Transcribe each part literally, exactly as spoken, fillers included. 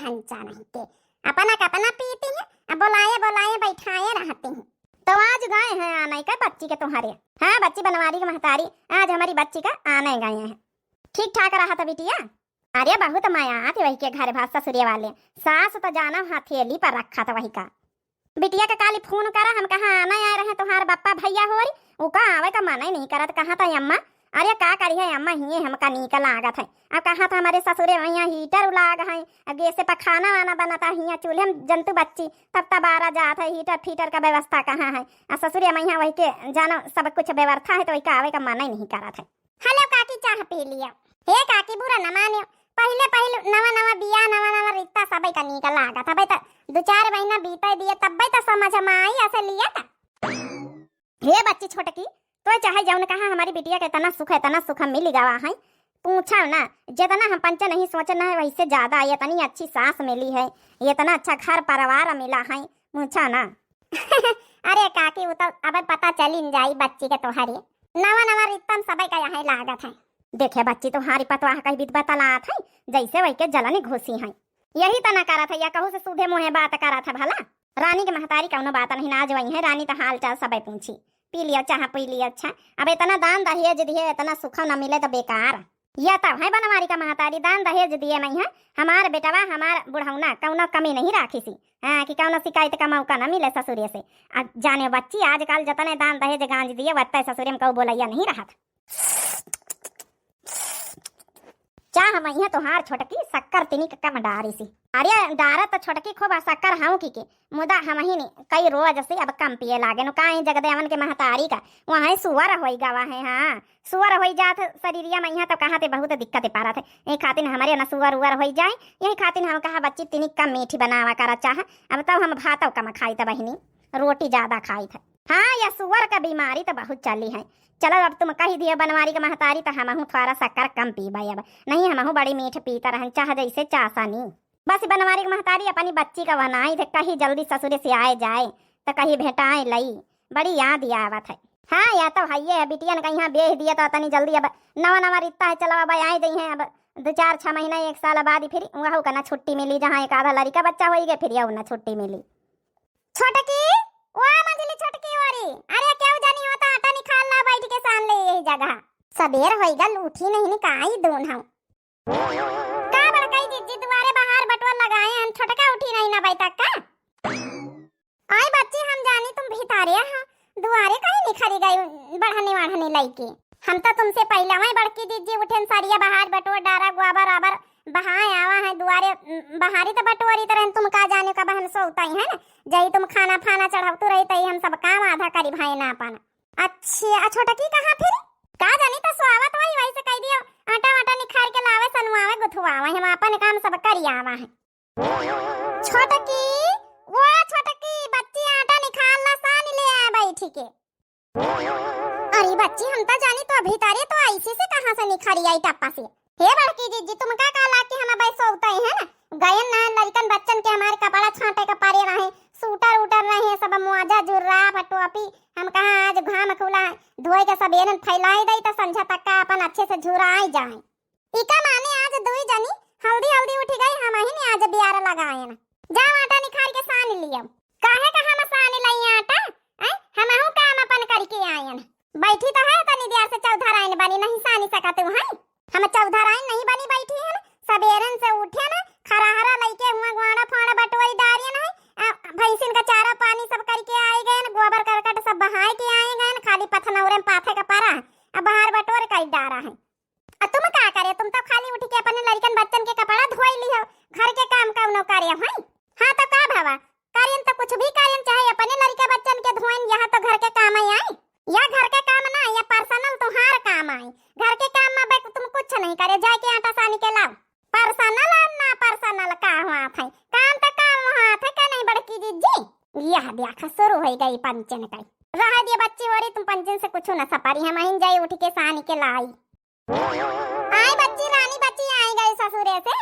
हंचा नहीं के। अपना का अपना पीती हैं, अब बोलाए बोलाए बैठाए रहती हैं। तो आज गए हैं आने का बच्ची के तुम्हारे। हाँ बच्ची, बनवारी के महतारी, आज हमारी बच्ची का आने गए हैं। ठीक ठाक रहा था बिटिया? अरे बहुत माया आती वही के घर भात ससुरे वाले। सास तो जाना हथेली पर रखा था वही का। बिटिया के काली फोन करा, हम कहा आना आए रहे तुम्हार बप्पा भैया होरी, उ का आवे का मन ही नहीं करत, कहा था अम्मा। अरे का करी है अम्मा, हिये हमका नीक लागत है। अब कहा था हमारे ससुरे वहाँ हीटर लाग है, अब गैस पे खाना वाना बनता, हिया चूल्हे में जंतु बच्ची, तब तब आरा जात है, हीटर फीटर का व्यवस्था कहाँ है। आ ससुरे वहाँ वही के जानो सब कुछ व्यवस्था है, तो वही का आवे का मन ही नहीं करत है। हेलो काकी, चाह पी लिया। हे काकी, बुरा न मानियो, पहिले पहिले नवा नवा बिया, नवा नवा रिश्ता, सबई का नीक लागत। अबे त दो चार महीना बीते दिए, तब्बे त समझ में आई असलियत। हे बच्ची छोटकी, तो चाहे जौन कहा, हमारी बिटिया के इतना सुख, इतना सुख मिल गवा है, पूछा ना। जितना हम पंचे नहीं सोचे ना है, वैसे ज्यादा आई। इतनी अच्छी सास मिली है, इतना अच्छा घर परिवार मिला है, पूछा ना। अरे काकी, वो तो अब पता चलिन जाई बच्ची के तोहरी। नवा नवा रिश्ता में सबई का यहाँ लागत है। देखे बच्ची, तुम्हारी पतवाह कही बीत बतलात है, जैसे वही के जलन घुसी है। यही तना करत है, या कहू से सूधे मुँहे बात करत है भला। रानी के महतारी कौनो बात नहीं, ना आज वही है, रानी तो हाल चाल सबई पूछी। पी लियो चाह, पी लियो। अच्छा, अब इतना दान दहेज दिए, इतना सुख न मिले तो बेकार। या तब है बनवारी का महतारी, दान दहेज दिए नहीं है। हमार बेटवा, हमार बुढ़ौना कौनो कमी नहीं राखी सी। हाँ, कि कौनो शिकायत का मौका न मिले ससुरे से। आ जाने बच्ची, आजकल जतने दान दहेज गांज दिए, वत्ते ससुरे में कऊ बोलैया नहीं रहत। चाह मइहाँ तोहार छोटकी शक्कर तिनिक कम डारी सी। अरे डारत तो छोटकी खूब शक्कर हूँ की के, मुदा हमही नी कई रोज से अब कम पिए लागे नु। काहे जगदेवन के महतारी का वहाँ सुअर होई गवा है। हाँ, सुअर होई जात शरीरिया मइहाँ तो कहा ते बहुत दिक्कत पारत है। यही खातिर हमरे न सुअर उअर होई जाए, यही खातिर हम कहा बच्ची तिनिक कम मीठी बनावा करा चाह। अब तब हम भातव कम खाई त बहिनी, रोटी ज्यादा खाई थे। हाँ, या सुअर का बीमारी तो बहुत चली है। चलो, अब तुम कही दियो बनवारी के महतारी, तो हमहू थोड़ा शक्कर कम पीबे अब। नहीं, हमहू बड़ी मीठ पीत रहन, चाह जैसे चासानी। बस बनवारी के महतारी अपनी बच्ची का वनाई थे, कहीं जल्दी ससुरे से आए जाए, तो कहीं भेटाए लई। बड़ी याद आवत है। हाँ, या तो हइये है, बिटियन का यहाँ बेह दिया तो तनी जल्दी अब नवा नवा रिश्ता है, चलो अब आए जई हैं, अब दो चार छह महीना, एक साल बाद फिर वहू का ना छुट्टी मिली, जहाँ एक आधा लड़का बच्चा होई गए, फिर यहू ना छुट्टी मिली। छोटकी, ओ मंझली छोटकी ओरी, अरे केहू जानी हो तो आटा निकाल ला, बैठ के सान ले यही जगह। सबेर होई गल, उठी नहीं निकाई दून हम। का बड़काई जिज्जी दुआरे बहार बटुआ लगाए हन, छोटका उठी नहीं ना बैठक का? आई बच्ची, हम जानी तुम भितारे हो, दुआरे कहीं निखरी गई बढ़नी वाढ़नी लइके। हम तो तुमसे पहले वहीं बड़की जिज्जी उठेन, सरिया बहार बटोर डारा, गोबर आबर बहाए आवा है दुआरे, उम, बहारी तो बटोरी तरह तुम का जाने कब हम सोता ही है ना, जही तुम खाना फाना चढ़ावतू रही तही हम सब काम आधा करी भाई ना अपन। अच्छे, आ छोटकी कहाँ फिर? का जानी तो सोवत वही वैसे कह दियो, आटा वाटा निखार के लावे, सनवावे, गुथवावे, हम अपन काम सब करी आवा है। छोटकी, ओ छोटकी, बच्ची आटा निकाल ला, सान ले आ बैठी के। अरे बच्ची, हम तो जानी तो भीतरे तो ऐसे से कहाँ से निखरी आई टप्पा से। हे बड़की जिज्जी, तुमका का लाग के हम अबै सोवते हैं ना? गयन ना लड़कन बच्चन के हमारे कपड़ा छांटे के परे रहे, सूटर उटर रहे, सब मोजा जुर्राब टोपी। हम कहा आज घाम खुला है, धोए के सबेरन फैलाई दई तो संझा तक का अपन अच्छे से झुराई जाए। इका माने आज दुई जनी हल्दी हल्दी उठी गई, हमहिन आज बियार लगाएन। जाओ आटा निखार के सान लियो। काहे का हम सान लई आटा? हैं? हमहू काम अपन करके आएन। बैठी तो है तनी देर से चौधराइन बनी, नहीं सानी सकत हूँ हैं? हम चौधराइन नहीं बनी बैठी हैं। सबेरन से उठेन, खराहरा लइके हुआ ग्वाड़ा फाड़ा बटोरी डारियन है। आ, भैंसिन का चारा पानी सब करके आए गएन, गोबर करकट सब बहाए के आए गएन, खाली पथनौरे में पाथे का परा, अब बहार बटोर कर डारा है। आ तुम का करे? तुम तो खाली उठ के अपने लड़िकन बच्चन के कपड़ा धोई लिहो, घर के काम कौनो करे है? हाँ तो का भवा, करेन तो कुछ भी करेन, चाहे अपने लड़िका बच्चन के धोएन, यहाँ तो घर के काम आई। या घर के काम ना, या पर्सनल तुम्हार काम आई। घर के काम में बे तुम कुछ नहीं करे, जाके आटा सानी के लाओ। पर्सनल और ना पर्सनल का हुआ था, काम तो काम हुआ था, का नहीं बड़की जिज्जी? यह देखा शुरू हो गई पंचन का। रह दिए बच्ची हो रही, तुम पंचन से कुछ ना सपारी, हमहिन जाई उठ के सानी के लाई। आई बच्ची, रानी बच्ची आई गई ससुरे से।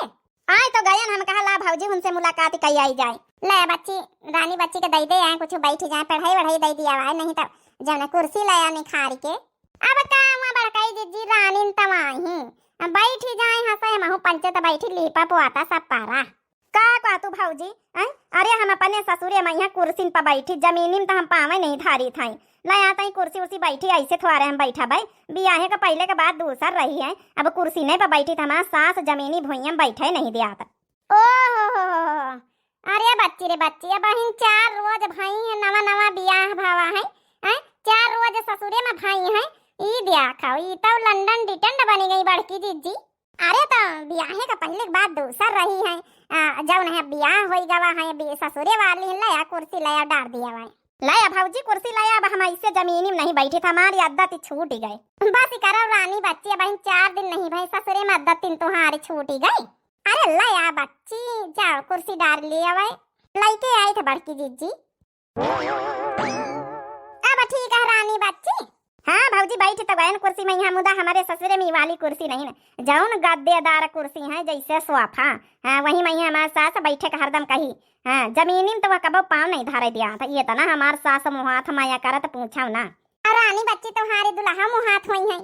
आई तो गयन, हम कहा ला भौजी उनसे मुलाकात कई आई जाए। ले बच्ची, रानी बच्ची के दई दे आए, कुछ बैठ जाए, पढ़ाई वढ़ाई दई दिया आए, नहीं तो जौने कुर्सी ले आनी खारी के। अब का हुआ बड़काई जिज्जी, रानी न तमाही बैठ जाए, हंसे महू पंचे तो बैठी लीपा पोता सब पारा। का कहतू भौजी? हैं? अरे हम अपने ससुरे मइहाँ कुर्सीन पर बैठी, जमीनी में तो हम पावे नहीं धारी थाई। ले आ तई कुर्सी उर्सी बैठी, ऐसे थोड़े हम बैठा भाई। बियाहे का पहले के बात दूसर रही है, अब कुर्सी नहीं पर बैठी तो हमार सास जमीनी भुइयां बैठे नहीं दियात। ओ हो हो हो हो। अरे बच्ची रे बच्ची, अबहिन चार रोज भई है, नवा नवा बियाह भवा है, हैं? चार रोज ससुरे में भई है। ई देखो, ई तो लंदन डिटेंड बनी गई बड़की जिज्जी। अरे तो बियाहे का पहले के बात दूसर रही है। आ, जौन है बियाह होई गवा है, बी-, ससुरे वाली है, ले आ कुर्सी ले आ डार दिया भाई। ले आ भौजी कुर्सी ले आ, अब हम ऐसे जमीनी में नहीं बैठी था, हमारी आदत ही छूट ही गई। बस करो रानी बच्ची, अबहिन चार दिन नहीं भई ससुरे में आदत तीन तुम्हारी छूट ही गई। अरे ले आ बच्ची, जाओ कुर्सी डार ले आवे। लइके आई थे बड़की जिज्जी। अब ठीक है रानी बच्ची। हाँ भौजी बैठ तो गयन कुर्सी में, यहाँ मुदा हमारे ससुरे में ई वाली कुर्सी नहीं ना, जौन गद्देदार कुर्सी है जैसे सोफा। हाँ वही में हमार सास बैठे का हरदम कही। हाँ जमीनी में तो वह कबो पाँव नहीं धारे दिया था, ये तना हमार सास मुहात माया करत पूछव ना। और रानी बच्ची तुम्हारे दुल्हा मुहात हुई है।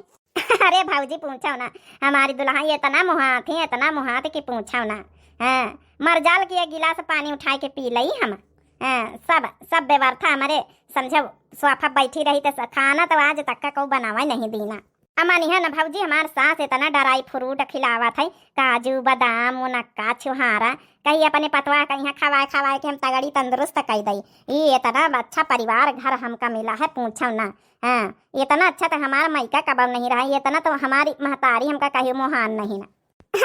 अरे भौजी पूछो ना, हमारी दुल्हा ये इतना मुहात है, इतना मुहात कि पूछो ना। हाँ, मरजाल की एक गिलास पानी उठाए के पी लई हम। हाँ, सब, सब व्यवस्था हमारे समझो, सोफा बैठी रही तो स-, खाना तो आज तक का को बनावे नहीं दीना। अमन है ना भौजी, हमार सास इतना ड्राई फ्रूट खिलावत है, काजू, बादाम, मुनक्का, छुहारा, कही अपने पतवा कहीं खवाए खवाए के हम तगड़ी तंदुरुस्त कर दई। ई इतना अच्छा परिवार घर हमका मिला है, पूछो ना। हाँ, इतना अच्छा तो हमार मायका कबो नहीं रहा, इतना तो हमारी महतारी हमका कहियो मोहान नहीं ना।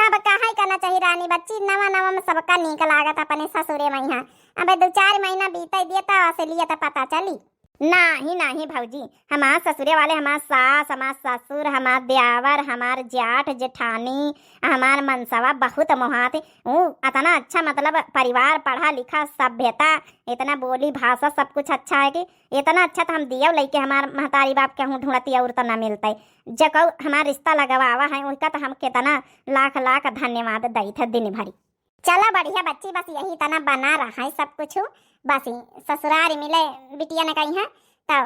अब काहे का ना चाही रानी बच्ची, नवा नवा में सबका नीक लागत अपने ससुरे मइहाँ। अबे दो चार महीना बीते दिए तो असलियत पता चली। नाही, नाही भौजी, हमार ससुरे वाले, हमार सास, हमार ससुर, हमार देवर, हमार जाठ, जेठानी, हमार मनसवा बहुत मोहात। ऊ अतना अच्छा, मतलब, परिवार, पढ़ा लिखा, सभ्यता, इतना बोली भाषा, सब कुछ अच्छा है कि इतना अच्छा तो हम दियो लइके हमार महतारी बाप के हूँ ढूंढती और तो ना मिलते। जकौ हमार रिश्ता लगवावा है, उनका तो हम कितना लाख लाख धन्यवाद दई थे दिन भरी। चला बढ़िया बच्ची, बस यही तना बना रहा है सब कुछ। बस ही ससुरारी मिले बिटिया ने कही है, तो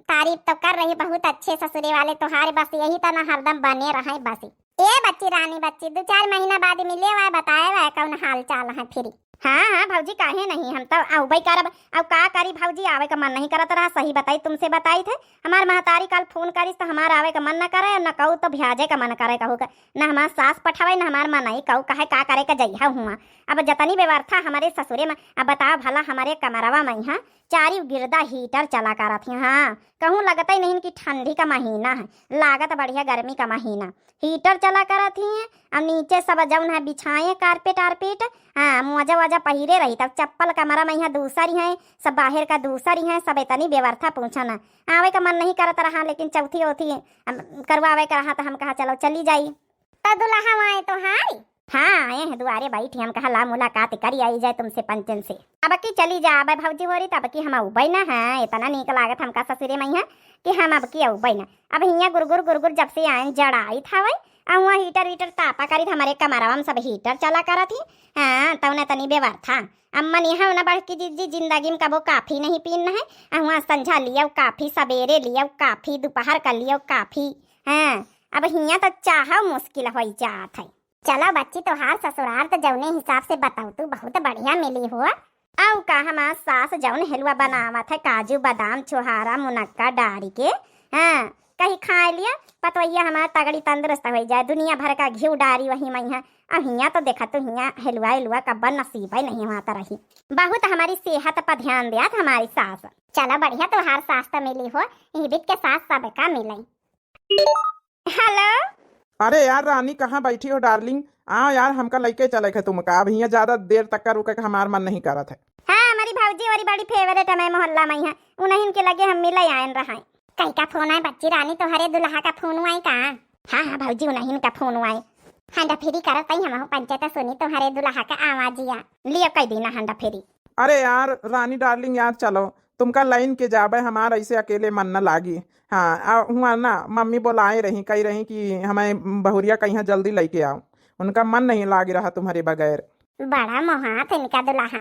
तारीफ तो कर रही बहुत अच्छे ससुरे वाले तोहारे, बस यही तना हरदम बने रहे बस। ए बच्ची, रानी बच्ची, दो चार महीना बाद मिले हुआ, बताए हुआ कौन हाल चाल है फिर। हाँ, हाँ भौजी, काहे नहीं, हम तो आउबे करब। अब का करी भौजी, आवे का मन नहीं करत रहा, सही बताई, तुमसे बताई थे। हमार महतारी कल फोन करिस तो हमार आवे का मन न करे, न कहू तो भ्याजे का मन करे कहू का, न हमार सास पठावे, न हमार मनई कहू कहे का करे का जइहा हुआ। अब जतनी व्यवस्था हमारे ससुरे में, अब बताओ भला हमारे कमरवा में यहाँ चारी गिरदा हीटर चला करत ही। हाँ, कहूँ लगत ही नहीं कि ठंडी का महीना है, लागत बढ़िया गर्मी का महीना। हीटर चला करत ही, अब नीचे सब जौन है बिछाए कारपेट आरपेट, हाँ, मोजा वोजा पहिरे रही, तब चप्पल कमरा में यहाँ दूसरी है, सब बाहर का दूसरी है, सब इतनी व्यवस्था पूछा ना। आवे का मन नहीं करत रहा, लेकिन चौथी ओथी, अम, करवावे का रहा तो हम कहा चलो चली जाई। तो दुल्हा आए तो हाय। हाँ, आए हैं दुआरे बैठी, हम कहा ला मुलाकात करी आई जाए तुमसे पंचन से। अब की चली जा, अब भौजी हो रही, तब की हम उबई ना है, इतना नीक लागत हमका ससुरे में है कि हम अब की उबई ना। अब हियाँ गुरगुर गुरगुर जब से आए जड़ाई था वही, आ हुआ हीटर वीटर तापा करी था, हमारे कमरवा में सब हीटर चला करत ही। हाँ, तौने तनी व्यवस्था। अम्मन यहाँ ना बढ़ की जिज्जी जिंदगी में कबो काफी नहीं पीन है, आ हुआ संझा लियो काफी, सवेरे लियो काफी, दोपहर का लियो काफी। हाँ, अब हियाँ तो चाहो मुश्किल होई जात है। चलो बच्ची, तोहार ससुरार तो जौने हिसाब से बताऊ तू बहुत बढ़िया मिली हो। अउ का हमार सास जौन हलवा बनावत है, काजू बादाम छोहारा मुनक्का डारी के, हाँ, कहीं खाए लिया, पतवैया हमार तगड़ी तंदुरुस्त हो जाए, दुनिया भर का घिउ डारी वही मइहाँ। अब हियाँ तो देखा तू हियाँ हलवा हलवा कब्बन नसीबे नहीं हुआ तो रही। बहुत हमारी सेहत पर ध्यान दियात हमारी सास। चलो बढ़िया, तोहार सास तो मिली हो, इबित के सास सबका मिले। हेलो। अरे यार रानी, कहाँ बैठी हो डार्लिंग? आओ यार, हमका लइके चले के तुमका। अब हियाँ ज्यादा देर तक का रुके के हमार मन नहीं करत है। हाँ, हमारी भौजी, हमारी बड़ी फेवरेट है, मैं मोहल्ला में है, उन्हीं के लगे हम मिले आयन रहा। कई का फोन आए बच्ची रानी, तोहरे दुल्हा का फोन आए का? हाँ, हाँ भौजी, उन्हीं का फोन आए। हंडा फिरी करत ही हम पंचायत सुनी तोहरे दुल्हा का आवाजिया। लियो कई दीना हंडा फिरी। अरे यार रानी डार्लिंग यार, चलो तुमका लाइन के जाबे, हमार ऐसे अकेले मन न लागी। हाँ, आ, हुआ ना, मम्मी बोलाए रही, कही रही कि हमें बहुरिया कहीं जल्दी लेके आओ, उनका मन नहीं लाग रहा तुम्हारे बगैर। बड़ा मोहात इनका दुल्हा।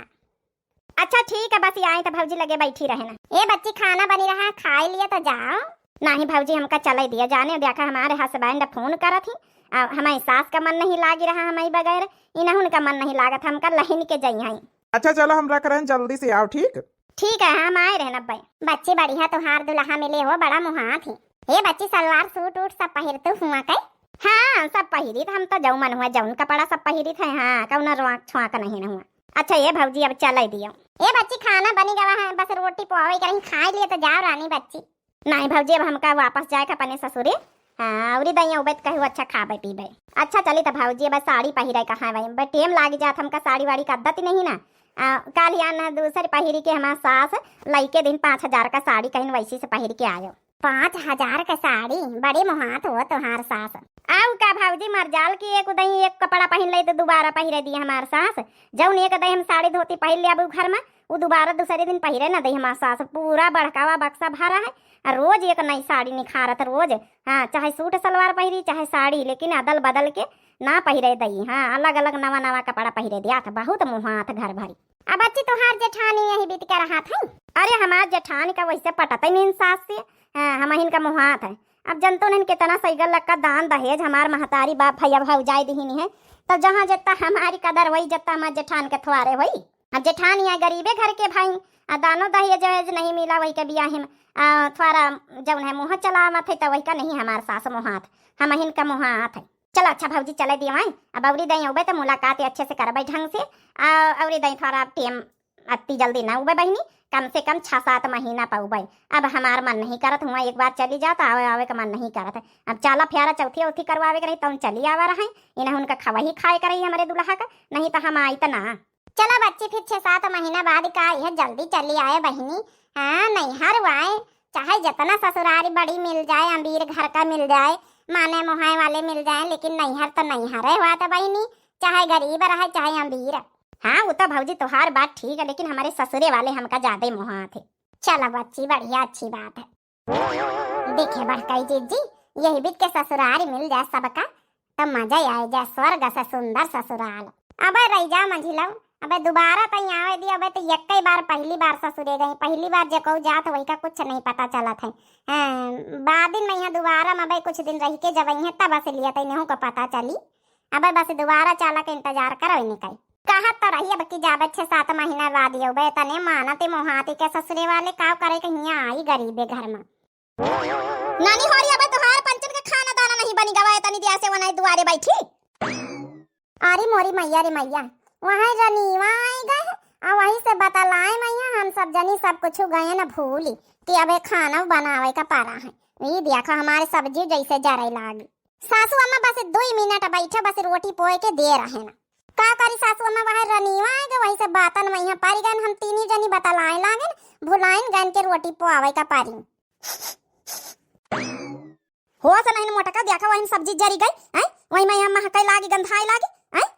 अच्छा ठीक है, बस ये आए तो भौजी लगे बैठी रहे ना। ए बच्ची, खाना बनी रहा, खाए लिए तो जाओ। नाही भौजी, हमका चलै दिया, जाने देखा हमारे husband फोन करत ही, आ, हमारी सास का मन नहीं लागी रहा हमारी बगैर, इनहुन का मन नहीं लागत, हमका लहिन के जइहैं। अच्छा चलो, हम रख रहे हैं, जल्दी से आओ, ठीक? ठीक है, हम आए रहन अब्बे। बच्ची बढ़िया तोहार दुल्हा मिले हो, बड़ा मुहात ही। हे बच्ची, सलवार सूट उट सब पहिरतू हुआ कइ? हाँ, सब पहिरी, त हम तो जौ मन हुआ जौन कपड़ा सब पहिरी थे। हाँ, कौनो रोक छोक नहीं न हुआ। अच्छा ये भौजी, अब चलै दियो। ए बच्ची, खाना बनी गवा है, बस रोटी पोवे करही, खाई लिए तो जाओ रानी बच्ची। नाही भौजी, अब हमका वापस जाए का अपने ससुरे। हाँ, अउरी दइया उबे त कहू अच्छा खाबे पीबे। अच्छा चली त भौजी, अब साड़ी पहिरे कहाँ भाई, बे टेम लागी जात, हमका साड़ी वाड़ी का आदत ही नहीं ना। आ, काल यान दूसरी पहिरी के हमार सास लइके दिन पाँच हजार का साड़ी कहिन वैसी से पहिर के आयो। पाँच हजार का साड़ी, बड़ी मुहात हो तोहार सास। आउ का भौजी, मर जाल की एक उदई एक कपड़ा पहिन ले तो दोबारा पहिरे दिए हमार सास। जौन एक दई हम साड़ी धोती पहिर ले अब घर में, उ दोबारा दूसरे दिन पहिरे न दे हमार सास। पूरा बड़कावा बक्सा भरा है, आ रोज एक नई साड़ी निखारत, रोज। हाँ, चाहे सूट सलवार पहिरी, चाहे साड़ी, लेकिन अदल बदल के ना पहिरे दई। हाँ, अलग अलग नवा नवा कपड़ा पहिरे दिया था, बहुत मुहात घर भरी। अब बच्ची तोहार जेठानी यही बीत के रहा था। अरे हमार जेठानी का वैसे पटत ही नहीं सास से। हाँ, हम इनका मुहात है। अब जनतो नहीं कितना सैगल लक्का दान दहेज हमार महतारी बाप भैया भौजाई दिहिन है, तब जहाँ जितना हमारी कदर वही जितना हमार जेठान के थ्वारे वही। अब जेठानिया गरीबे घर के भाई, आ दानो दहेज वहेज नहीं मिला, वही के बियाहे में, आ, थोड़ा जौन है मुँह चलावत है, तो वही का नहीं हमार सास मुहात, हम हिन का मुहात है। चलो अच्छा भौजी, चले दियो आई, अब अउरी दई अउबे तो मुलाकात अच्छे से करबे ढंग से, आ, अउरी दई थोड़ा टेम अत्ती जल्दी ना उबे बहिनी, कम से कम छह सात महीना पउबे। अब हमार मन नहीं करत हुआ, एक बार चली जाओ तो आवे, आवे का मन नहीं करत है। अब चाला फ्यारा चौथी औथी करवावे के रही, तौन चली आवा रहे, इन्हें उनका खवा ही खाए के रही हमारे दुल्हा का, नहीं तो हम आई तो ना। चला बच्ची, फिर छह सात महीना बाद का यह जल्दी चली आए बहिनी। हाँ, नैहर वाए, चाहे जितना ससुरारी बड़ी मिल जाए, अमीर घर का मिल जाए, माने मोहाए वाले मिल जाए, लेकिन नैहर तो नैहर है हुआ तो बहिनी, चाहे गरीब रहे, चाहे अमीर। हाँ, वो तो भौजी तोहार बात ठीक है, लेकिन हमारे ससुरे वाले हमका ज्यादा ही मोहात है। चला बच्ची, बढ़िया, अच्छी बात है। देखे बड़कई जीजी, यही बीत के ससुरारी मिल जाए सबका, तब मजा आए जाए, स्वर्ग से सुंदर ससुराल। अबे रह जा मंझिलऊ, अबे दोबारा तई आवे दी, अबे तो यक्कई बार, पहली बार ससुरे गई, पहली बार जे कहू जात वही का कुछ नहीं पता चलत है। हाँ, बाद में यहाँ दोबारा में अबे कुछ दिन रह के जब यहाँ तब से लिया तई नेहू का पता चली। अबे बस दोबारा चाला के इंतजार करो इन्हें कई। कहत तो रही अब की जाबे छह सात महीना बाद अउबे, तने मानते मोहाती के ससुरे वाले का करे के हियाँ आई गरीबे घर में। नानी होरी, अबे तोहार पंचन के खाना दाना नहीं बनी गवा है, तनी दिया से वनाई दुआरे बैठी। अरे मोरी मैया रे मैया, वहाँ रनीवा आई गए, आ वही से बतलाए मैया, हम सब जनी सब कुछ गए न भूली कि अबे खाना बनावे का पारा है। ई देखो हमारे सब्जी जैसे जरे लागी। सासू अम्मा बस दुई मिनट बैठो, बस रोटी पोए के दे रहे ना। का करी सासू अम्मा, वह रनीवा आए गए, वही से बातन में यहाँ पड़ गए, हम तीनी जनी बतलाए लागन, भुलाइन गन के रोटी पोआवे का पारी। होश नहीं मोटका, देखा वही में सब्जी जरी गई, हैं? वही में यहाँ महकई लागी, गंधाई लागी, हैं?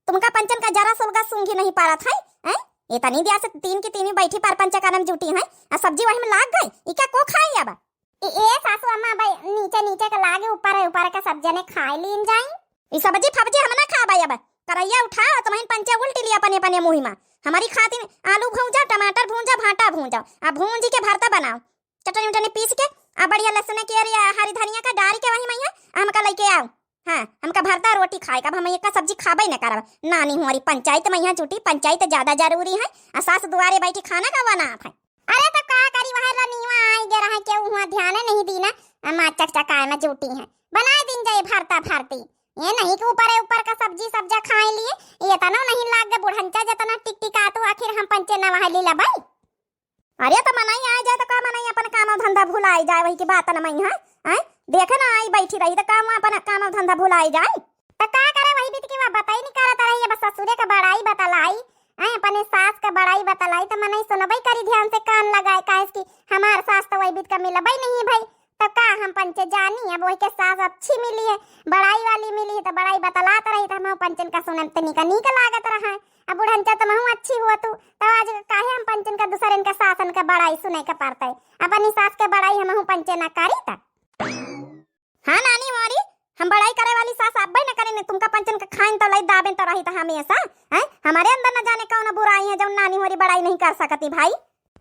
तुमका पंचन का जरा सुलगा सूंघी नहीं पारत है, हैं? इतनी दिया से तीन की तीनी बैठी पर पंचे करम जुटी हैं, आ सब्जी वही में लाग गई, ई क्या को खाई अब? ए, ए सासू अम्मा, अबे नीचे नीचे के लागे, ऊपर ऊपर के सब जने खाए लीन जाई। ई सब्जी फब्जी हम ना खाबे अब। करैया उठा, तुमहिन पंचे उल्टी लिया अपने अपने मुँह में। हमारी खातिर आलू भूंजा, टमाटर भूंजा, भाटा भूंजा, आ भूंजी के भरता बनाओ। चटनी उटनी पीस के, आ बढ़िया लहसुन के अरे हरी धनिया का डारी के वही मैया, आ हमका लेके आओ। हाँ, हमका भरता रोटी खाए का, अब हम एक सब्जी खाबे न करब। नानी हमारी पंचायत में यहाँ जुटी, पंचायत ज्यादा जरूरी है, आ सास दुआरे बैठी खाना का बनात है। अरे तो का करी, वह रनिया आई गे रहे, केहू हुआ ध्यान नहीं दीना, अम्मा चकचकाए में जुटी हैं। बनाए दिन जाए भरता भरती। ये नहीं कि ऊपर ऊपर का सब्जी सब्जा खाए लिए, ये तनो नहीं लाग गे बुढ़ंचा जतना टिकटिका तो आखिर हम पंचे न वह लीला बाई। अरे तो मनई आ जाए तो का मनई अपन काम धंधा भुलाई जाए, वही की बात न मई है, हैं? देखे ना आई बैठी रही तो काम अपन काम धंधा भुलाई जाए। त का करे, वही बीत के वह बताई नहीं करत रही, अब ससुरे का बड़ाई बतलाई, हैं, अपने सास का बड़ाई बतलाई, त मनई सुनबई करी ध्यान से कान लगाए, काहे कि हमार सास तो वही बीत का मिलबई नहीं भई, त का हम पंचे जानी, अब वही के सास अच्छी मिली है, बड़ाई वाली मिली है, त बड़ाई बतलात रही, त हम पंचन का सुनम तनी का नीक लागत रहा है। अब बुढ़ंचा त महू अच्छी हुआ तू, त आज काहे हम पंचन का दूसरन का सासन का बड़ाई सुने के पड़ता है, अपनी सास के बड़ाई हमहू पंचे ना करी त। हाँ नानी मोरी, हम बड़ाई करे वाली सास अब्बे न करे, तुमका पंचन का खाइन तो लई दाबेन तो रही तो हमेशा, हैं? हमारे अंदर न जाने कौन बुराई है, जौन नानी मोरी बड़ाई नहीं कर सकती भाई।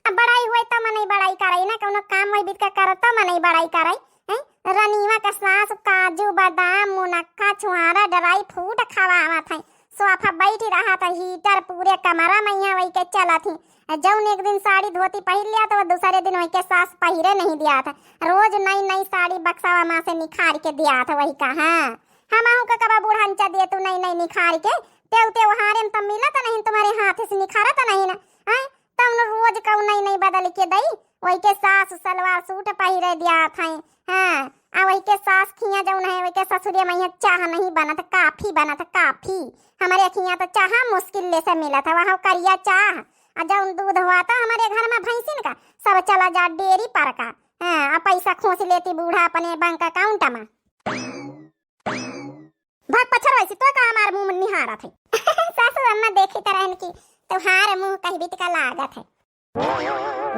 अब बड़ाई होई त मनई बड़ाई करई ना, कउनो काम होई बीत का करत त मनई बड़ाई करई। हैं? रनीवा का सास काजू, बादाम, मुनक्का, छुआरा, dry fruit खवावत है। सोफा बैठी रहत है, heater पूरे कमरा में यहाँ वही के चलत ही। जौन एक दिन साड़ी धोती पहिर लिया तो वो दूसरे दिन वही के सास पहिरे नहीं दिया था। रोज नई नई साड़ी बक्सावा मा से निखार के दिया था वही का। हाँ, हमहू का कबा बुढ़नचा दिए तू नई नई निखार के, तेउ त्योहारे में त मिलत नहीं, तुम्हारे हाथ से निखारत नहीं ना। हैं? तब न रोज कउ नई नई बदल के दई, वही के सास सलवार सूट पहिरे दिया था। हाँ, आ वही के सास खिया जौन है, वही के ससुरे में यहाँ चाह नहीं बनत, coffee बनत, coffee। हमारे खिया तो चाह मुश्किल ले से मिलत है, वहाँ करिया चाह। आ जौन दूध हुआ था हमारे घर में भैंसिन का, सब चला जा डेयरी पर का। हाँ, आ पैसा खोस लेती बूढ़ा अपने bank account में। भाग पछर वैसी तो का हमार मुंह निहारत है। सासू अम्मा देखी तरह इनकी, तोहार मुंह कही बीत का लागत है।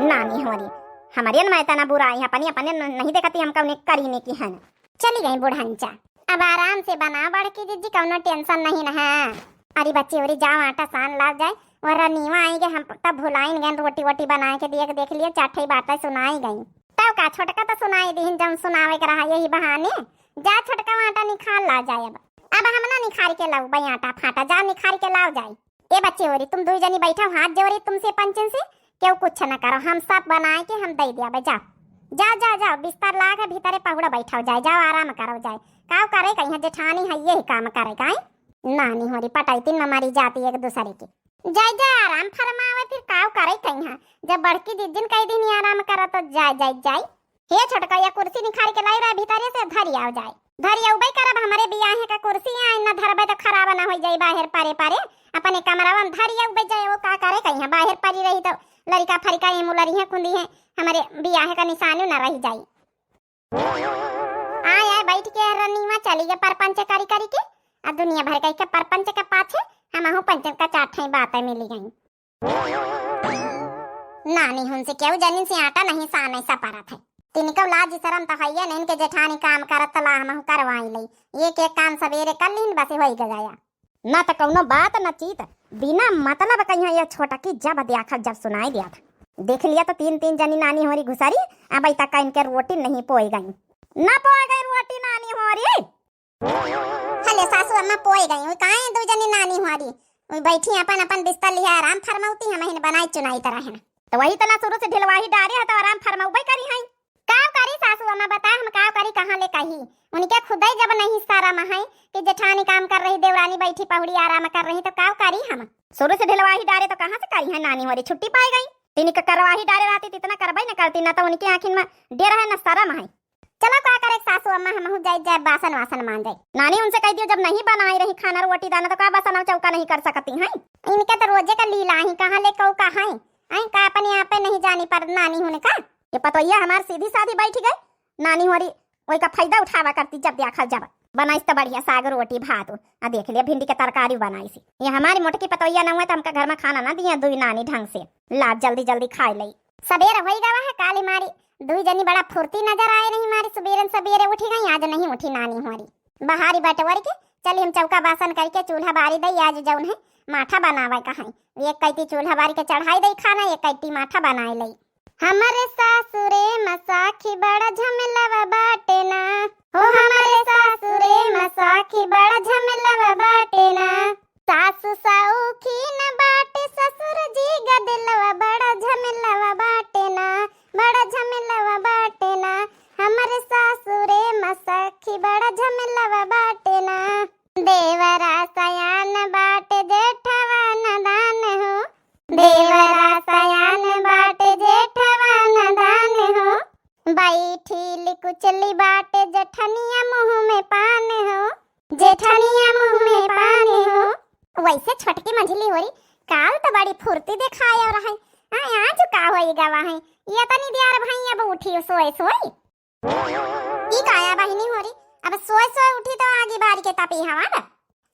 नानी होरी, हमरे न में तना बुराई है, अपनी अपने न-, नहीं देखती हमका उन्हें करी ने की है ना। चली गई बुढ़नचा। अब आराम से बनाओ बड़की जिज्जी, कउनो tension नहीं ना है। अरे बच्ची होरी जाओ आटा सान लाओ जाए, वो रनीवा आई गए, हम तब भुलाइन गए रोटी वोटी बनाए के दिए के देख लिए, चार ठे बातें सुनाई गई। तब का छोटका तो सुनाई दीहिन जौन सुनावे के रहा यही बहाने। जा छोटका आटा निखार लाओ जाए। अब, अब हम ना निखार के लाऊ बई आटा फाटा, जा निखार के लाओ जाए। ए बच्ची होरी, तुम दुई जनी बैठा, हाथ जोड़ी तुमसे पंचन से, केहू कुछ न करो, हम सब बनाए के हम दे दिया बे, जाओ। जाओ, जाओ, जाओ, बिस्तर लाग है भीतरे पहुड़ा बैठाओ जाए, जाओ आराम करो जाए। काव करे कहीं जेठानी है यही काम करे काई? नानी होरी पटाई तीन में मारी जाती एक दूसरे के। जाए जाए आराम फरमावे फिर काव करे कहीं, जब बड़की जिज्जिन कह दिन आराम करो तो जाए, जाए, जाए। हे छोटका, या कुर्सी निखार के लाई रहा भीतरे से, धरी आओ जाए। धरी अउबे करब, हमरे बियाहे का कुर्सी आई न धरबे तो खराब न होई जाई बाहर परे परे। अपने कमरवा में धरी अउबे जाए, वो का करे कहीं बाहर परी रही तो लड़का फरिका ये मुलरी है कुंदी है, हमरे बियाहे का निशानी न रह जाई। आए आए बैठ के रनीवा चली गए परपंच करी करी के, आ दुनिया भर के परपंच के पाछे हमहू पंचन का चार ठे बातें मिली गई। नानी हुन से केहू जनिन से आटा नहीं साने सा परत है। तिनको लाज शरम तो हइये नहीं के जेठानी काम करत तला हमहू करवाई लई। एक एक काम सबेरे कर लीन बस होई गया। ना तो कौनो बात न चीत, बिना मतलब कहीं ये छोटकी जब देखा जब सुनाई दिया था। देख लिया तो तीन तीन जनी नानी होरी घुसरी, अब तक इनके रोटी नहीं पोई गई। ना पोई गई रोटी नानी होरी। हले सासू अम्मा पोए गई हुई, काहे दू जनी नानी हुआरी हुई बैठी अपन अपन बिस्तर लिहा आराम फरमाउती, हम हिन बनाई चुनाई तरह है ना। तो वही तना शुरू से ढिलवाही डारे है तो आराम फरमाउबे करी है। काव करी सासू अम्मा बता हम काव करी, कहाँ ले कही? उनके खुदे जब नहीं शरम है कि जेठानी काम कर रही, देवरानी बैठी पहुड़ी आराम कर रही तो काव करी हम? शुरू से ढिलवाही डारे तो कहाँ से करी है नानी हुआरी, छुट्टी पाए गई। तिनके करवाही डारे रहती तो इतना करबे न करती, ना तो उनकी आँखिन में डेर है ना शरम है। चलो का करे सासू अम्मा, हमहू जाई जाए बासन वासन मांजे। नानी उनसे कह दियो जब नहीं बनाई रही खाना रोटी दाना तो का बासन और चौका नहीं कर सकती हैं? इनके तो रोजे का लीला ही कहाँ ले कऊ का है, हैं का अपने आप पे नहीं जानी पर नानी होने का। ये पतोहिया हमार सीधी साधी बैठ गई, नानी होरी वही का फायदा उठावा करती जब देखा जब। बनाइस तो बढ़िया साग रोटी भात, आ देख लिया भिंडी के तरकारी बनाइस। ये हमारी मोटकी पतोहिया ना हुआ तो हमका घर में खाना ना दिया दुई नानी ढंग से। ला जल्दी जल्दी खाए लई। सबेर होई गवा है काली मारी, दुई जनी बड़ा फुर्ती नजर आए नहीं मारी, सुबेरन सबेरे उठी गई, आज नहीं उठी नानी हुआरी। बहारी बटवर के चली हम चौका बासन करके चूल्हा बारी दई, आज जौन है माठा बनावे का है, एक कैती चूल्हा बारी के चढ़ाई दई खाना, एक कैती माठा बनाए लई। हमरे सासुरे में साखी बड़ा झमेलवा बाटे ना, हो हमरे सासुरे में साखी बड़ा झमेलवा बाटे ना। सासु सौखीन बाटे ससुर जी गदिलवा बड़ा झमेलवा बाटे ना, बड़ा झमेलवा बाटे ना। हमरे सासुरे में सखी बड़ा झमेलवा बाटे ना। देवरा सयान बाटे जेठवा नदान हो, देवरा सयान बाटे जेठवा नदान हो। बैठिल कुचली बाटे जेठनिया मुँह में पान हो, जेठनिया मुँह में पान हो। वैसे छोटकी मझली होरी काल तो बड़ी फुर्ती देखाए रहे, आय आज का होई गवा है, ये तनी दियार भाई अब उठी सोए सोए। ई काया बहिनी होरी, अब सोए सोए उठी तो आगी बारी के तपी हवा ना।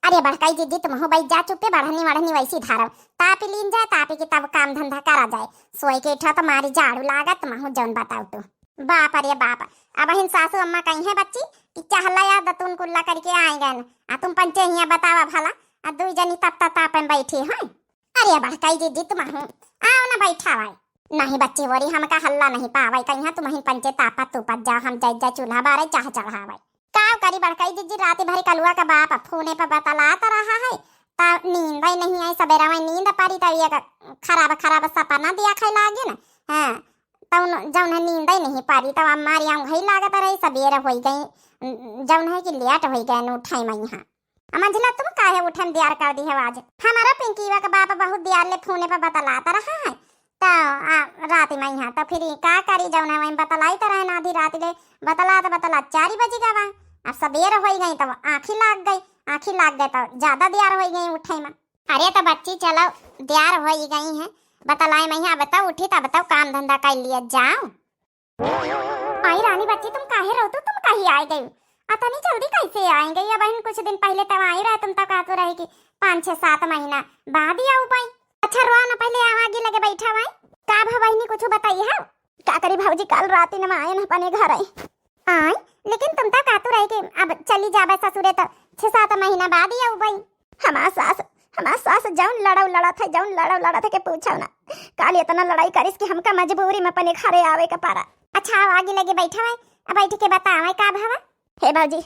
अरे बड़काई दीदी, तुम हो बैठ जा चुप्पे, बढ़नी वढ़नी वैसी धारव, तापी लीन जाए, तापी के तब काम धंधा करा जाए। सोए के उठा तो मारी झाड़ू लागत, तुम हो जौन बताओ तू। बाप रे बाप, अब हिन सासू अम्मा कही है बच्ची कि चहला या दतुन कुल्ला करके आए गए न, आ तुम पंचे हिया बतावा भला, आ दुई जनी तब तक तापन बैठी हैं। अरे बड़काई दीदी, तुम हो, आओ ना बैठा भाई। नहीं बच्ची होरी, हमका हल्ला नहीं पावै, कहिया तुमहिन पंचे तापत तूपत जाओ, हम जाई जाई चूल्हा बारै चाह चढ़ावै। का करी बड़कई जिज्जी, राति भरी कलुआ का बाप फोने पर बतलात रहा है, त नींद ही नहीं आई। सबेरा में नींद परी, त ये खराब खराब सपना दिया खाए लागे ना। हाँ, त उन-, जौन है नींद ही नहीं परी, त हमारी आँख ही लागत रही, सबेरा होई गई, जौन है कि लेट होई गए न उठाई मैं यहाँ। आ मंझला, तुम काहे उठन दियार कर दी है आज? हमारा पिंकीवा का बाप बहुत दियार ले फोने पर बतलात रहा है, त आ, राति में यहाँ, त फिर ई का करी, जौन है वहीं बतलाई त रहे ना, आधी राति ले बतलात बतलात चार बजी गवा। अब सबेर होई गई, तब आँखी लाग गई, आँखी लाग गई, तब ज्यादा दियार होई गई उठे में। अरे त बच्ची, चलो, दियार होई गई है, बतलाई में यहाँ, अब तब उठी, तब तब काम धंधा कर लिया जाओ। आई रानी बच्ची, तुम काहे रोतू, तुम कहीं आई गई? अतनी जल्दी कैसे आई गई? अब बहन, कुछ दिन पहले तब आई रहे, तुम तो कहतू रहे कि पाँच छह सात महीना बाद ही आऊ पाई। अच्छा, रोआ ना, पहले आवा आगी लगे बैठा भाई। का भा बहिनी, कुछ बताई है? का करी भौजी, काल राती न आए न अपने घर आई। आई, लेकिन तुम तो कहतू रहे कि अब चली जाबे ससुरे, तो छह सात महीना बाद ही आऊ भाई। हमार सास, हमार सास जौन लड़ाऊ लड़त है, जौन लड़ाऊ लड़त है कि पूछो ना। काल इतना लड़ाई करिस कि हमका मजबूरी में अपने घरे आवे के पड़ा। अच्छा, आओ आगे लगे बैठा है, अब बैठ के बतावे का भवा। हे भौजी,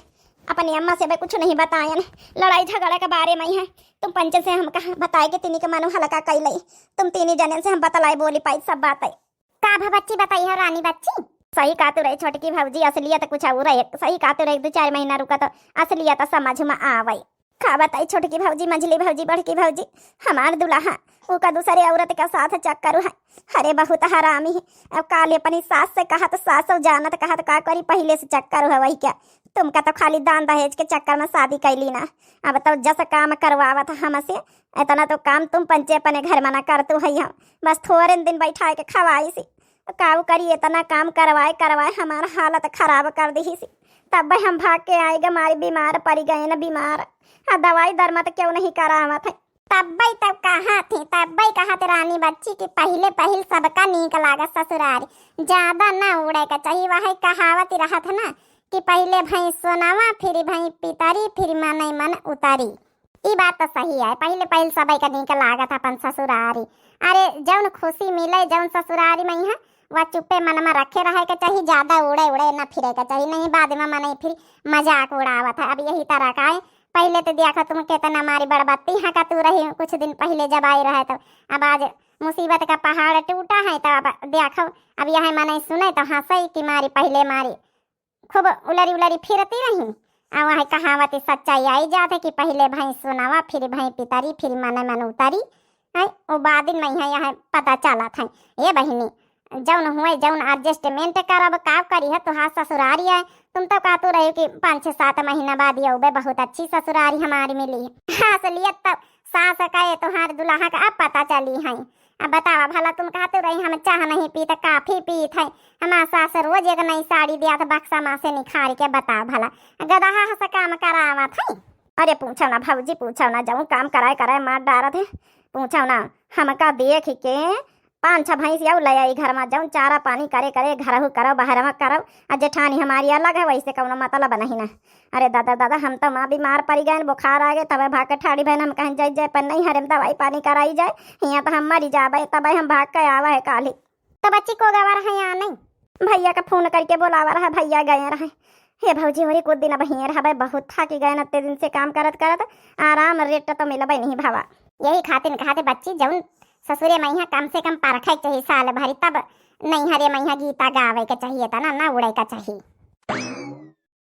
अपनी अम्मा से भाई कुछ नहीं बतायन, लड़ाई झगड़ा के बारे में ही है। तुम पंचन से हम कहा बताए कि तीनी के मनो हल्का कैलई, तुम तीनी जने से हम बतलाई बोली पाई सब बात है। का भा बच्ची बताई हो रानी बच्ची? सही कहतू रही छोटकी भौजी, असलियत कुछ और है। सही कहतू रही, दो चार महीना रुका तो असलियत समझ में आवे। का बताई छोटकी भौजी, मंझली भौजी, बड़की भौजी, हमार दुल्हा ओका दूसरे औरत के साथ चक्कर है। अरे बहुत हरामी है। अब काल अपनी सास से कहा तो सास जानत कहा तो का करी, पहले से चक्कर है वही क्या। तुमका तो खाली दान दहेज के चक्कर में शादी कैली ना, अब तो जस काम करवावत हमसे, इतना तो काम तुम पंचे अपने घर में ना करतू है। हम बस थोड़े दिन बैठा के खवाई सी, काऊ करी, इतना काम करवाए करवाए हमार हालत खराब कर दी सी। तब हम भाग के आए गे, मारी बीमार पड़ी गए न बीमार। हाँ, दवाई दरमा तो क्यों नहीं करावत है। तब्बे तब कहा थे, तब्बे कहा थे रानी बच्ची कि पहले पहिल सबका नीक लागत ससुरारी, ज्यादा ना उड़े का चाहिए। वही कहावत रहत है ना कि पहले भई सोनवा, फिर भई पितरी, फिर मनई मन उतरी। ई बात तो सही है, पहले पहिल सबई का नीक लागत अपन ससुरारी। अरे जौन खुशी मिले, जौन ससुरारी में है, वह चुप्पे मन में रखे रहे के चाहिए, ज्यादा उड़े उड़े न फिरे के चाहिए, नहीं बाद में मनई फिर मजाक उड़ावत है। अब यही तरह का है, पहले तो देखो तुम कितना मारी बड़बत्ती हकतू रही कुछ दिन पहले जब आई रहे तो, अब आज मुसीबत का पहाड़ टूटा है तो अब देखो, अब यह मनई सुने तो हंसई कि मारी पहले मारी खूब उलरी उलरी फिरती रही। आ वह कहावत सच्चाई आई जात है कि पहले भई सोनवा, फिर भई पितरी, फिर मने मन उतरी। हैं, वो बादिन में है यहाँ पता चलत है। ए बहिनी, जौन हुए, जौन adjustment करब, का करी है, तोहार ससुरारी है। तुम तो कहतू रहे कि पाँच छह सात महीना बाद ये उबे बहुत अच्छी ससुरारी हमारी मिली है। हाँ, असलियत तो सास का ये तोहार दुल्हा का अब पता चली है। अब बतावा भला, तुम कहतू रही हम चाह नहीं पीत, कॉफी पीत है। हमार सास रोज एक नई साड़ी दिया था बक्सा में से निखार के, बताओ भला, गदहा से काम करावत है। अरे पूछो ना भौजी, पूछो ना, जौन काम कराए कराए मार डारत है। पूछो ना, हमका देख के पाँच छह भैंस आऊ ले आई घर में, जौन चारा पानी करे करे, घरहू करो, बहरवा करो। आ जेठानी हमारी अलग है, वैसे कौनो मतलब नहीं ना। अरे दादा, दादा, हम तो माँ बीमार पड़ी गए, बुखार आ गए, तबे भाग के ठाड़ी भैन, हम कहें जय जय पर नहीं हरे में दवाई पानी कराई जाए, यहाँ तो हम मरी जाबे, तबे हम भाग के आवा है काली। तो बच्ची को गवा रहा यहाँ नहीं? भैया का फोन करके बोलावा रहा, भैया गए रहे। हे भौजी, होरी कुछ दिन अब हिये रहबे, बहुत थक गए न, अत्ते दिन से काम करत करत, आराम रेट तो मिलबे नहीं भावा। यही खातिर कहते बच्ची, जौन ससुरे में यहाँ कम से कम परखे के चाहिए साल भरी, तब नैहरे में यहाँ गीता गावे के चाहिए, तना ना उड़े का चाहिए।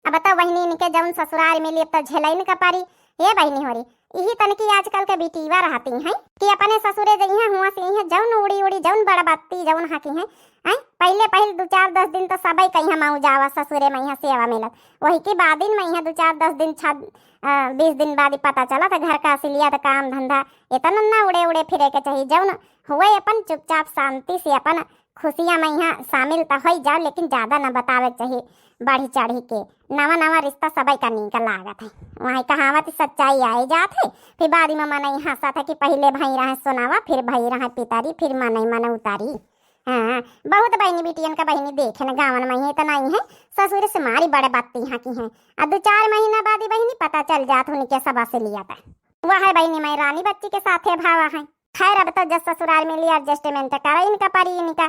अब तो बहिनी इनके जौन ससुराल मिली, अब तो झेलैन का परी। हे बहिनी होरी, यही तनकी आजकल के बिटीवा रहती हैं कि अपने ससुरे जइहें, हुआं से इहें जौन उड़ी उड़ी, जौन बड़बत्ती, जौन हकी हैं, हैं? पहले पहिल दो चार दस दिन तो सबई कहीं हम आऊ जावा ससुरे में, यहाँ सेवा मिलत। वही के बादिन में यहाँ दो चार दस दिन, छः, अ, बीस दिन बाद ही पता चला था घर का असलियत, काम धंधा, इतना ना उड़े उड़े फिरे के चाहिए। जौन हुए अपन चुपचाप शांति से अपन खुशियाँ में यहाँ शामिल तो होई जाओ, लेकिन ज्यादा ना बतावे के चाहिए बढ़ी चढ़ी के। नवा नवा रिश्ता सबई का नीक लागत है, वही कहावत सच्चाई आई जात है। फिर बाद में मनई हंसत है कि पहले भई रहे सोनावा, फिर भई रहे पितरी, फिर मनई मन उतारी। हाँ, बहुत बहिनी बिटियन का बहिनी देखे न गावन में ही इतना ही है, ससुर से मारी बड़े बात यहाँ की है। अब दो चार महीना बाद ही बहिनी पता चल जात उनके सब असलियत। वह है बहिनी मैं रानी बच्ची के साथे भावा है। खैर, अब तो जस ससुरार मिली, adjustment करे इनका परी। इनका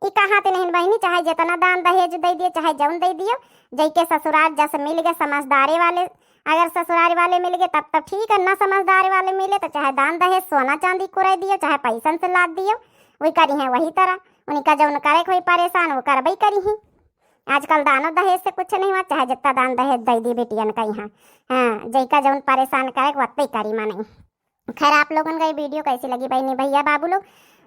ई कहात नहीं बहिनी, चाहे जितना दान दहेज दे दियो, चाहे जौन दे दियो, जइके ससुरार जस मिल गए समझदारे वाले, अगर ससुरार वाले मिल गए तब तब ठीक है, ना समझदार वाले मिले तो चाहे दान दहेज सोना चांदी कुरे दियो, चाहे पैसन से लाद दियो, वही करी हैं वही तरह। उनका जौन करे कोई परेशान वो करबई करी ही। आजकल दानो दहेज से कुछ नहीं हुआ, चाहे जितना दान दहेज दे दी बेटियन का यहाँ। हाँ, जइका जौन परेशान करे वत्ते करी माने। खैर, आप लोगन का ये video कैसी लगी बहिनी भैया बाबू लोग,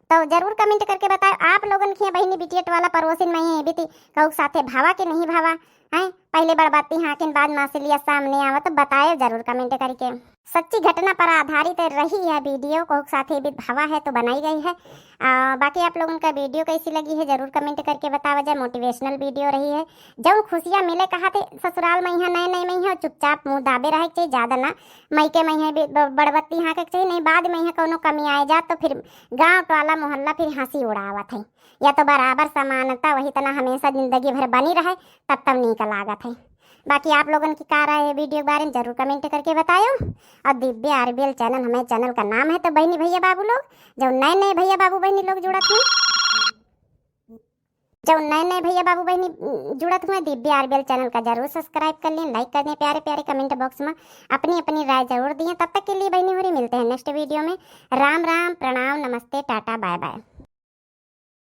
तो जरूर comment करके बताओ। आप लोगन के बहिनी बिटियट वाला पड़ोसिन में ये बीती कहूँ साथे भावा के नहीं भावा, हैं? पहले बड़बत्ती हाँकिन बाद मासिलिया सामने आवा, तो बतायो जरूर comment करके। सच्ची घटना पर आधारित रही यह video, कहूँ साथे भी भावा है तो बनाई गई है। आ, बाकी आप लोगन का video कैसी लगी है जरूर comment करके बतावा जाए। Motivational video रही है। जौन खुशियाँ मिले कहा थे ससुराल में यहाँ नए नए में यहाँ चुपचाप मुँह दाबे रहे के चाहिए, ज्यादा ना मायके में यहाँ बड़बत्ती हाँके के चाहिए, नहीं बाद में यहाँ कौनो कमी आए जात तो फिर गाँव टोला मोहल्ला फिर हँसी उड़ावत है। या तो बराबर समानता वही तना हमेशा जिंदगी भर बनी रहे, तब तब नीक लागत है। बाकी आप लोगन की का राय है video के बारे में जरूर comment करके बतायो। और दिव्या आरबीएल channel हमारे channel का नाम है, तो बहिनी भैया बाबू लोग, जौन नए नए भैया बाबू बहिनी लोग जुड़त हुए, जौन नए नए भैया बाबू बहिनी जुड़त हुए, दिव्या आरबीएल channel का जरूर subscribe कर लें, like कर दें, प्यारे प्यारे comment box में अपनी अपनी राय जरूर दिए। तब तक के लिए बहिनी होरी मिलते हैं next video में। राम राम, प्रणाम, नमस्ते, टाटा, bye bye।